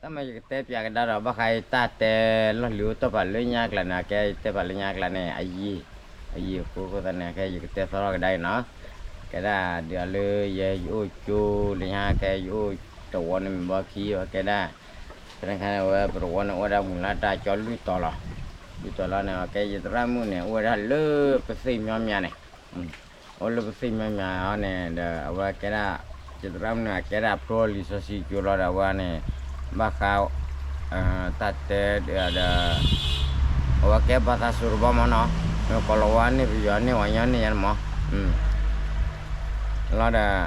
တၢ်မ့ၢ်ယကတဲပၠးကဒါဒီး ဘၣ်ဃးယတၢ်တဲလီၢ်လံၤအိၣ်တ့ၢ်ပာ်လၢညါကျါန့ၣ် အကဲယတဲပာ်လၢညါကျါန့ၣ် အယံာ်, အယံာ်အဃိသတးန့ၣ် အကဲယကတဲသီထီၣ်ကဒါအံၤနီၤ. ကဲဒၣ်ဒုးအီၤလၢယဲယအိၣ်ကၠိလၢညါ ကဲယအိၣ်တဝီန့ၣ်မ့ၢ်ဘီခံ အကဲဒၣ် ဖဲန့ၣ်အခါန့ၣ် အဝဲပတဝီန့ၣ် အိၣ်ဝဲဒၣ်မုၢ်လၢ်တၢ်ကၠီလွံၢ်တီၤလီၤ. လွံၢ်တီၤလီၤန့ၣ် အကဲယသရၣ်မုၣ်န့ၣ် အိၣ်ဝဲဒၣ်လၢပသ့ၣ်မညီမညီန့ၣ် အိၣ်လၢပသ့ၣ်မညီမညီန့ၣ်ဒီး အဝဲကဲဒၣ် ယသရၣ်မုၣ်န့ၣ် အကဲဒၣ်ဖျိလံာ်စီဆှံကၠိလီၤဒီး အဝဲန့ၣ် ဘၣ်ဃး တၢ်တဲဒီး အဝဲကဲဘၣ်သးစိၤတဘီမ့ၢ်နီၤ, ကိၤလၤဝါန့ၢ်ပယီၤန့ၢ်ဝဲညီန့ၢ်ယါန့ၣ်မး လီၤဒီး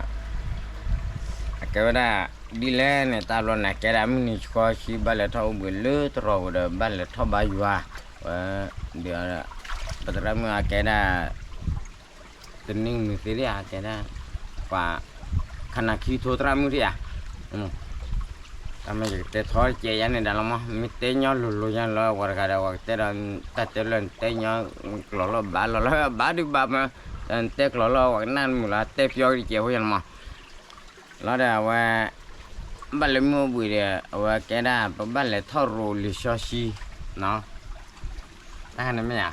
အကဲဝဲဒၣ် ဒ်လဲၣ်န့ၣ် တၢ်ဘျီန့ၣ် အကဲဒၣ်မုၢ်နံၤဆှီဆံ ဘၣ်လဲၤထီၣ်အိၣ်ဘှံးလၢတရီးပူၤဒီး ဘၣ်လဲၤထီၣ်ဘါယွၤ ဝဲ ဒီး ပသရၣ်မုၣ်အကဲဒၣ် တနံၤမုၢ်သ့ဒၣ် အကဲဒၣ် ပှၤ ခါနၤခံထိသရၣ်မုၣ်ဒၣ်ဧါ တၢ်မ့ၢ်ယကတဲထီကဲးယါန့ၣ်ဒၣ်လီၤမး မ့ၢ်တဲညီလိၤလိၤယါလီၤ ပှၤတဂၤဒီး ပှၤကတဲဒီး တၢ်တဲလၢနတဲညီ ကျိာ်လီၤဘၣ်လီၤလီၤ ဘၣ်ဒုးဘၣ်မး နတဲကျိာ်လီၤ ပှၤကနၣ်မုာ်လီၤ တဲပျီကဒံးကဲးဖိယါန့ၣ်မး လီၤဒီးအဝဲ ဘၣ်လၢမုၢ်အိၣ်ဘှံးဒီး အဝဲကဲဒၣ် ပဘၣ်လဲၤထီၣ်ရိၤလံာ်စီဆှံ တၢ်ခါန့ၣ်မ့ၢ်ဧါ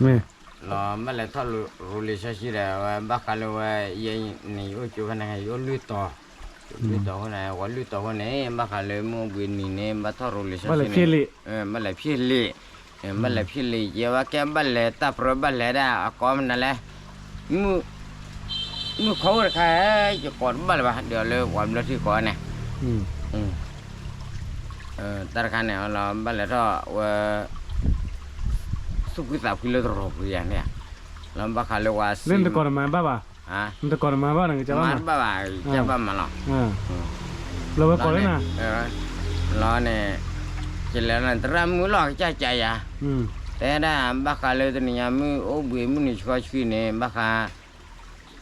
လီၤဘၣ်လဲၤထီၣ်ရိၤလံာ်စီဆှံဒီး အဝဲဘၣ်ဃးလၢဝဲ ယဲန့ၣ် ယအိၣ်ကၠိဖဲန့ၣ် ယအိၣ်လွံၢ်တီၤ လွံၢ်တီၤအဃိန့ၣ် ပှၤလွံၢ်တီၤအဃိန့ၣ် ဘၣ်ဃးလၢမုၢ်အိၣ်ဘှံးနံၤန့ၣ် ဘၣ်ထီၣ်ရိၤလံာ်စီဆှံန့ၣ် ဘၣ်လဲၤဖံးလံာ် ဘၣ်လဲၤဖံးလံာ် ယဲဝဲကဲဘၣ်လဲၤတၢ်ပြၢဘၣ်လဲၤဒၣ် အကိးမနုၤလဲၣ် မုၢ်ခီအိၣ်တခါ ယကိးတဘၣ်လၢၤဘၣ် ဒီးလၢပှၤဘျၢထံကိးန့ၣ် တၢ်တခါန့ၣ် လီၤဘၣ်လဲၤထီၣ်ဝဲ သူၣ်ဖှံသးဖှံလၢတရီးပူၤယါန့ၣ် လီၤဘၣ်ဃးလၢပှၤစံး နတကိးနမၤဘၣ်ဘၣ် နတကိးနမၤဘၣ်န့ၣ် ကဘၣ်မၤလီၤ လီၤဝဲကိးလၢနၤ လီၤန့ၣ် ကလဲၤလီၤန့ၣ် သရၣ်မုၣ်လီၤကစၢ်ကယၤ တဲဒၣ်ဘၣ်ဃးလၢတနံၤညါမုၢ်အိၣ်ဘှံးမုၢ်နံၤဆှီဆှံန့ၣ် ဘၣ်ဃး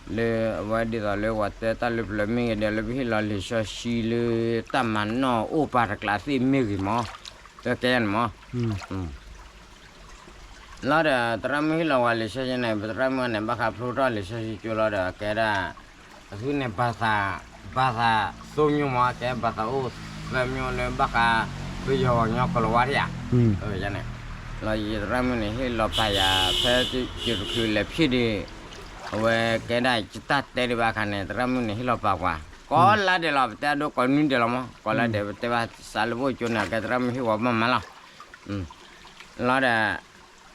လၢအဝဲဒ်သိးလၢပှၤတဲတၢ်လၢပျၢၤမ့ၢ်ဂ့ၤ ဒီးလၢပဟ့ၣ်လီၤလံာ်စီဆှံလၢတၢ်မၤနီၣ်အိၣ်ပာ်တကျးသ့ၣ်မ့ၢ်ဂ့ၤမး ကဲယါန့ၣ်မး လီၤဒီးသရၣ်မုၣ်ဟ့ၣ်လီၤဝဲလံာ်စီဆှံန့ၣ် ပသရၣ်မုၣ်န့ၣ် ဘၣ်ဃးဖျိထီၣ်လံာ်စီဆှံကၠိလီၤဒီး ကဲဒၣ် အသုန့ၣ် ဘၣ်သး ဘၣ်သးသိမ့ၢ်မး ကဲဘၣ်သးအိၣ်သၢမ့ၢ်လၢဘၣ်ဃး ပယီၤပှၤကညီကိၤလၤဝါဒၣ်ဧါ န့ၣ် လီၤယသရၣ်မုၣ်န့ၣ် ဟ့ၣ်လီၤပာ်ယၤ ဖဲယတချုးလဲၤဖံးဒံး အဝဲကဲဒၣ်ယတၢ်တဲဒံးဘၣ်အခါန့ၣ် သရၣ်မုၣ်န့ၣ် ဟ့ၣ်လီၤပာ်ပှၤ ကိးလါဒဲးလီၤ ပတဲအဒိကိးနွံဒဲးလီၤမး ကိးလါဒဲး ပတဲဘၣ်စးလၢပအိၣ်ကၠိန့ၣ် ကဲသရၣ်မုၣ်ဟ့ၣ်ဝဲဘၣ်မၤလီၤ လီၤဒီး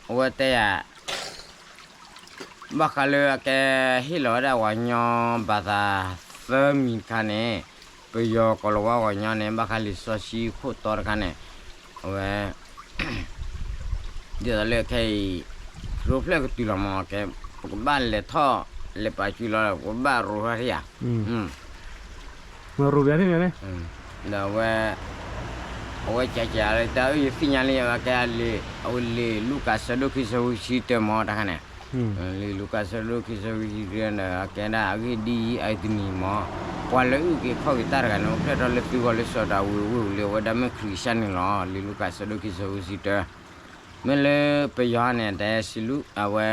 အဝဲတဲယၤ ဘၣ်ဃးလၢအကဲဟ့ၣ်လီၤဝဲဒၣ်ပှၤကညီဘၣ်သးသၢမံၤတခါန့ၣ် ပယီၤကိၤလၤဝါပှၤကညီန့ၣ် ဘၣ်ဃးလံာ်စီဆှံခိၣ်တီတခါန့ၣ် အဝဲ ဒ်သိးလၢခဲအံၤ ရိဖျဲၣ်ကတုၤလီၤမး ကဲ ပကဘၣ်လဲၤထီၣ် လဲၤပာ်စုလီၤ ပကဘၣ်ရိဖျဲၣ်ထံၣ်ဧါ ရိဖျဲၣ်ထံၣ်န့ၣ် ဒီးအဝဲ အဝဲကကလၢတၢ်အၢ ယသ့ၣ်ညါလံ အဝဲကဲ အဝဲလံာ်လူၤကၣ်ဆၢဒိၣ်ခံဆၢဖိခံဆံတၢမးတခါန့ၣ် လံာ်လူၤကၣ်ဆၢဒိၣ်ခံဆၢဖိခံဆံတၢဒီး အကဲဒၣ်အဂ့ၢ်ဒ်အံၤ အတနံၤမး ပှၤလၢအုၣ်က့ၤခီၣ်က့ၤတၢ်တဂၤန့ၣ် အိၣ်ဖျဲၣ်ထီၣ်လၢသုဂီၢ်လၢစီၤဒၤဝံးအဝ့ၢ်ပူၤလၢအဝဲဒၣ်မ့ၢ်ခရံာ်ကစၢ်န့ၣ်လီၤ. လံာ်လူၤကၣ်ဆၢဒိၣ်ခံဆၢဖိခံဆံတၢ မ့ၢ်လၢပယီၤန့ၣ် တဲ အဝဲ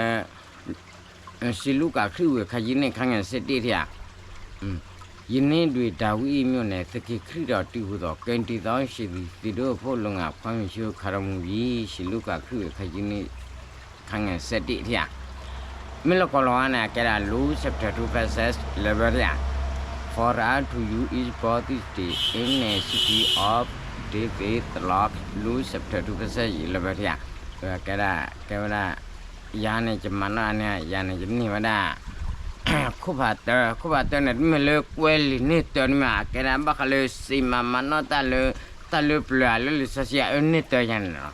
စံးလူၤကၣ် ခရံာ်ဝ့ၢ် ခါဆူညါ ခါဆူညါ ဆယ့်တစ် ထံၣ်ဧါ ယနေ့တွင် ဒါဝိဒ်မြို့၌ သခင်ခရစ်တော်တည်းဟူသော ကယ်တင်သော ရှင်သည် သင်တို့အဖို့ လူငှာခွင့်ပြု ခါတော်မူပြီ စံးလူၤကၣ် ခရံာ်ဝ့ၢ် ခါဆူညါ ခါဆူညါ ဆယ့်တစ် ထံၣ်ဧါ မ့ၢ်လၢကိၤလၤဝါန့ၣ် အကဲဒၣ် Luke chapter two verses eleven ထံၣ်ဧါ For unto you is born this day in the city of David the Lord, Luke chapter two verses eleven ထံၣ်ဧါ ကဲဒၣ် ကဲဝဲဒၣ် ယၤန့ၣ် ယမၤနီၣ်န့ၣ် ယၤန့ၣ် ယန့ၢ်ဝဲဒၣ် ခိၣ်ဖးတၢ ခိၣ်ဖးတၢန့ၣ် တမ့ၢ်လၢကွဲလံာ်န့ၢ်တၢ်န့ၣ်မ့ၢ် အကဲဒၣ်ဘၣ်ဃးလၢစံးမၤမၤနီၣ်တၢ်လၢ တၢ်လၢပျၢၤဧါ လၢလံာ်စီဆှံအၢန့ၢ်တၢ်ယၤန့ၣ်လီၤ.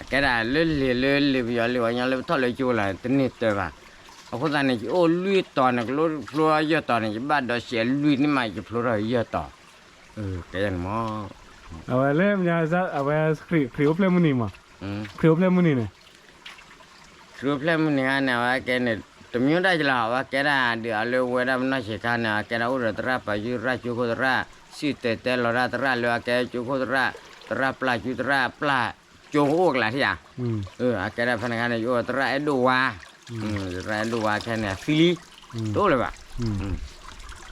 အကဲဒၣ်လၢလံာ်လၢလံာ်ပယီၤလံာ်ပှၤကညီလၢပထီၣ်လၢကၠိလီၤ တန့ၢ်တၢ်ဘၣ်. အဃိသတးန့ၣ် ယအိၣ်လွံၢ်တီၤန့ၣ် ကလိဖျိယဲၢ်တီၤန့ၣ် ယဘၣ်ဒီးဆံးလွံၢ်န့ၣ်မး ယဖျိထီၣ်ယဲၢ်တီၤ ကဲန့ၣ်မး အဝဲလၢ အဝဲ ခရံာ်အိၣ်ဖျဲၣ်မုၢ်နံၤမး ခရံာ်အိၣ်ဖျဲၣ်မုၢ်နံၤန့ၣ် ခရံာ်အိၣ်ဖျဲၣ်မုၢ်နံၤဧါန့ၣ် အဝဲကဲန့ၣ် တမံၤဒၣ်ကလီၤ အဝဲကဲဒၣ်ဒုးအီၤလၢ ဝဲဒၣ်ပနီၢ်ဆံးခါန့ၣ် အကဲဒၣ်အိၣ်ဒီးသရၣ်ပာ်စု သရၣ်ကၠိခိၣ်သရၣ် စံၣ်တဲၤတဲလီၤတၢ်သရၣ်လၢအကဲကၠိခိၣ်သရၣ် သရၣ်ပျၢ်စု သရၣ်ပျၢ်ကၠိအိၣ်ကလးထံၣ်ဧါ အကဲဒၣ်ဖဲန့ၣ်ခါန့ၣ် ယအိၣ်သရၣ်အဲၣ်ဒိၣ်ဝါ သရၣ်အဲၣ်ဒိၣ်ဝါခဲန့ၣ် အသံလံ တအိၣ်လၢၤဘၣ်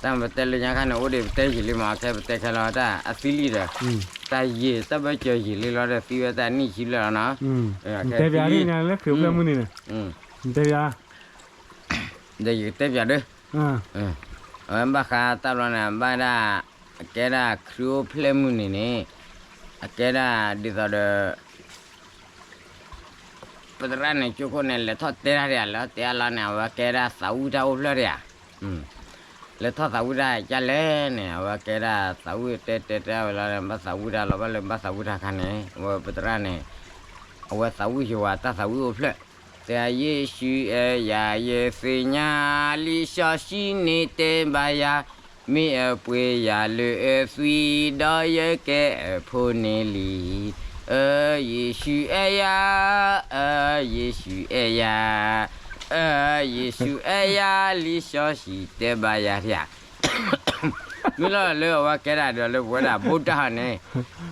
တၢ်ပတဲလၢညါခါန့ၣ် အိၣ်ဒံးပတဲယံာ်လံမး ခဲပတဲခဲလီၤတၢ်အသံလံဒီး, တၢ်ယံာ်တၢ်ဘၢကၠီၤယံာ်လံလီၤဒီး သံဝဲတၢ်နံၣ်ဆံဘျဲၣ်လီၤနီၤ, တဲပၠးဒ်န့ၣ်လၢခရံာ်အိၣ်ဖျဲၣ်မုၢ်နံၤန့ၣ်, တဲပၠး, ဒီးယကတဲပၠးဒၣ်, အဝဲဘၣ်ဃးတၢ်ဘျီန့ၣ် ဘၣ်ဒၣ်, အကဲဒၣ်ခရံာ်အိၣ်ဖျဲၣ်မုၢ်နံၤန့ၣ်, အကဲဒၣ်ဒ်သိးဒီး ပသရၣ်န့ၣ် ကၠိခိၣ်န့ၣ် လဲၤထီၣ်တဲတၢ်ဒံးဧါ လဲၤထီၣ်တဲအလီၢ်န့ၣ် အဝဲကဲဒၣ်သးဝံၣ်တၢ်အိၣ်ဖျဲၣ်ဒံးဧါ, လဲၤထီၣ်သးဝံၣ်တၢ်ကလဲၣ်န့ၣ် အဝဲကဲဒၣ်သးဝံၣ်တဲတဲတဲဝဲလီၤ ဘၣ်သးဝံၣ်တၢ်လီၤ ဘၣ်လၢဘၣ်သးဝံၣ်တၢ်ခါန့ၣ် အဝဲပသရၣ်န့ၣ်, အဝဲသးဝံၣ်ယဝၤတၢ်သးဝံၣ်အိၣ်ဖျဲၣ်, တဲ ယ့ၣ်ၡူးအဲၣ်ယၤ ယသ့ၣ်ညါ လံာ်စီဆှံန့ၣ်တဲဘၣ်ယၤ မ့ၢ်အပှ့ၤယၤလၢအသွံၣ် ဒီးယကဲအဖိန့ၣ်လံ, အၢ ယ့ၣ်ၡူးအဲၣ်ယၤ, အၢ ယ့ၣ်ၡူးအဲၣ်ယၤ, အၢ ယ့ၣ်ၡူးအဲၣ်ယၤ လံာ်စီဆှံတဲဘၣ်ယၤဧါ, မ့ၢ်လီၤလၢအဝဲကဲဒၣ်ဒီးလၢပဝဲဒၣ် ဗုဒ္ဓ န့ၣ်,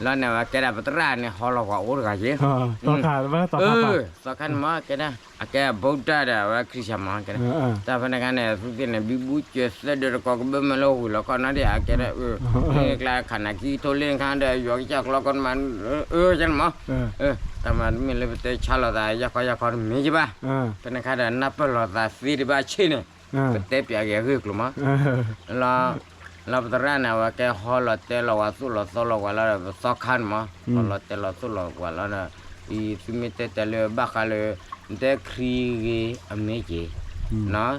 လီၤန့ၣ် အဝဲကဲဒၣ်ပသရၣ်န့ၣ် ဟီလီၤပှၤအိၣ်တဂၤက့ၤ, သီခါန့ၣ်မ့ၢ်ကဲဒၣ် အကဲ ဗုဒ္ဓ ဒီးအဝဲ ခရံာ်စၢ်မ့ၢ်ကဲဒၣ်, တၢ်ဖဲန့ၣ်ခါန့ၣ် သုသ့ၣ်န့ၣ် ဘံဘူကၠၢၤသၢဒၢတကိးကဘၢမ့ၢ်လၢဝံၤလီၤခီနီၤဒံး အကဲဒၣ်, မ့ၢ်ကျါခးနၤခံထိလ့ၣ်ခါဒီး ယွၤကစၢ်ကျီကီတမး, အၢ ကဲန့ၣ်မ့ၢ်, တၢ်မၤတမ့ၢ်လၢပတဲဆါလိာ်သး ယၢ်ခီယၢ်ခီတမ့ၢ်က့ၤဘၣ်, ဖဲန့ၣ်ခါဒီး နၢ်ပၢၢ်လိာ်သးသ့တဘၣ်ဆ့ၣ်န့ၣ်, ပတဲပၠးက့ၤအဂ့ၢ်အကျိၤမး လီၤပသရၣ်န့ၣ် အဝဲကဲဟီလီၤတဲလီၤဝၤသိၣ်လီၤသီလီၤဝၤလီၤဒီး ပသီခါန့ၣ်မး, ဟီလီၤတဲလီၤသိၣ်လီၤဝၤလီၤဒီး, အံၤသုမ့ၢ်တဲတဲလၢဘၣ်ဃးလၢ, နတဲခရံာ်ဂ့ၤအမ့ၢ်က့ၤ,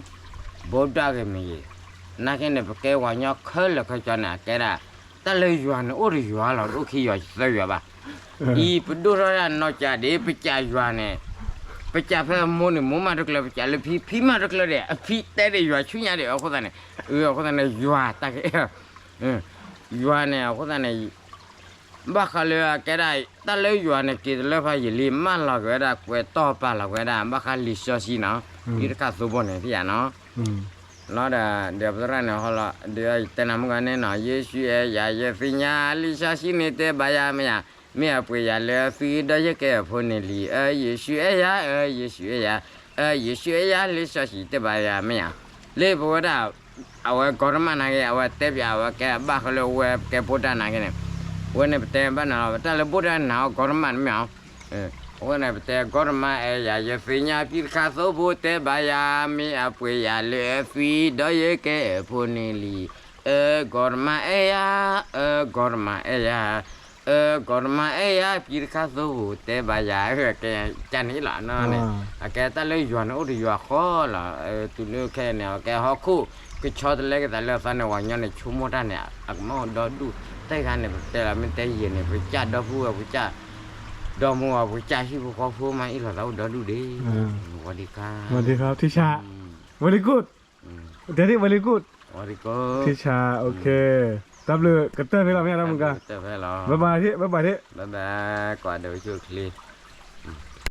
ဗုဒ္ဓ ဂ့ၤမ့ၢ်ဂ့ၤ, နာ်က့န့ၣ် ပကဲဝၤညီခဲလၢာ်ခဲဆ့န့ၣ် အကဲဒၣ်, တၢ်လၢယွၤန့ၣ် အိၣ်တယွၤလီၤ တအိၣ်ခံယွၤသၢယွၤဘၣ်, အံၤပဒိၣ်ထီၣ်ဒၣ်နီၢ်ကၠးဒံး ပကးယွၤန့ၣ်, ပကးဖဲအမိၢ်န့ၣ် မိၢ်မၤတကျၢၤ ပကးလၢဖံ ဖံမၤတကျၢၤဒီး အဖံတဲဒံးယွၤဆူညါဒံး အဃိသတးန့ၣ်, အဃိသတးန့ၣ် ယွၤတၢ်က့, ယွၤန့ၣ် အဃိသတးန့ၣ်, ဘၣ်ဃးလၢအကဲဒၣ်, တၢ်လၢယွၤန့ၣ် က့ၤတလၢဖးယံာ်လံ မၢလီၤက့ၤဝဲဒၣ် ကွဲးတီၢ်ပာ်လီၤက့ၤဝဲဒၣ် ဘၣ်ဃးလံာ်စီဆှံနီၤ, ဖံတခါသိဖိန့ၣ် ဖဲယၤနီၤ လီၤဒီး ဒီးပသရၣ်န့ၣ်ဟီလီၤ ဒီးယတဲနၤမုၢ်ဂၤန့ၣ်နီၤ ယ့ၣ်ၡူးအဲၣ်ယၤ ယသ့ၣ်ညါ လံာ်စီဆှံန့ၣ်တဲဘၣ်ယၤ မ့ၢ်ယၤ, မ့ၢ်အပှ့ၤယၤလၢအသွံၣ် ဒီးယကဲအဖိန့ၣ်လံ, အၢ ယ့ၣ်ၡူးအဲၣ်ယၤ, အၢ ယ့ၣ်ၡူးအဲၣ်ယၤ, အၢ ယ့ၣ်ၡူးအဲၣ်ယၤ လံာ်စီဆှံတဲဘၣ်ယၤ မ့ၢ်ယၤ, လၢပဝဲဒၣ် အဝဲကီတမၣ်နာ်က့ အဝဲတဲပၠး အဝဲကဲဘၣ်ဃးလၢဝဲကဲ ဗုဒ္ဓ နာ်က့န့ၣ်, ဝဲန့ၣ်ပတဲဘၣ်နၤလီၤ တၢ်လၢ ဗုဒ္ဓ နာ်အီၤ ကီတမၣ်န့ၣ်မ့ၢ်ဧါ အဃိန့ၣ် ပတဲ ကီတမၣ်အဲၣ်ယၤ ယသ့ၣ်ညါ ဖံတခါသိဖိတဲဘၣ်ယၤ မ့ၢ်အပှ့ၤယၤလၢအသွံၣ် ဒီးယကဲအဖိန့ၣ်လံ, အၢ ကီတမၣ်အဲၣ်ယၤ, အၢ ကီတမၣ်အဲၣ်ယၤ, အၢ ကီတမၣ်အဲၣ်ယၤ ဖံတခါသိဖိတဲဘၣ်ယၤ ကဲကန့ၣ်လီၤနီၤန့ၣ်, အကဲတၢ်လၢယွၤန့ၣ် အိၣ်တယွၤဃီလီၤ တုၤလၢခဲအံၤန့ၣ် အကဲဟီၣ်ခိၣ် ကဆီတလဲက့ၤသးလၢအသီန့ၣ် ပှၤကညီန့ၣ် ဆိကမိၣ်တၢ်န့ၣ် အကမၣ်အိၣ်ဒီဒူၣ်, တၢ်အံၤခါန့ၣ် ပတဲလီၤ မ့ၢ်တဲယံာ်န့ၣ် ပကစၢ်ဒီပုၢ်ဝဲၢ် ပကစၢ် ဒီမါဝၤ ပကစၢ်ဟံၣ်ဖိဃီဖိမး အ့ၣ်လိာ်သးအိၣ်ဒီဒူၣ်ဒံး, ဝံၤဒံးခါ, ဝံၤဒံးခါ ထံဆး, very good, တဲဒ် very good, ထံဆး, တၢ်ဘျုးကတၢၢ်ဖဲလီၤ မ့ၢ်တၢ်မုၢ်ဂၤ, bye bye ဒ့ၣ် bye bye ဒ့ၣ်, bye bye ကွၢ်ဒီးဝဲဆိၣ်ချ့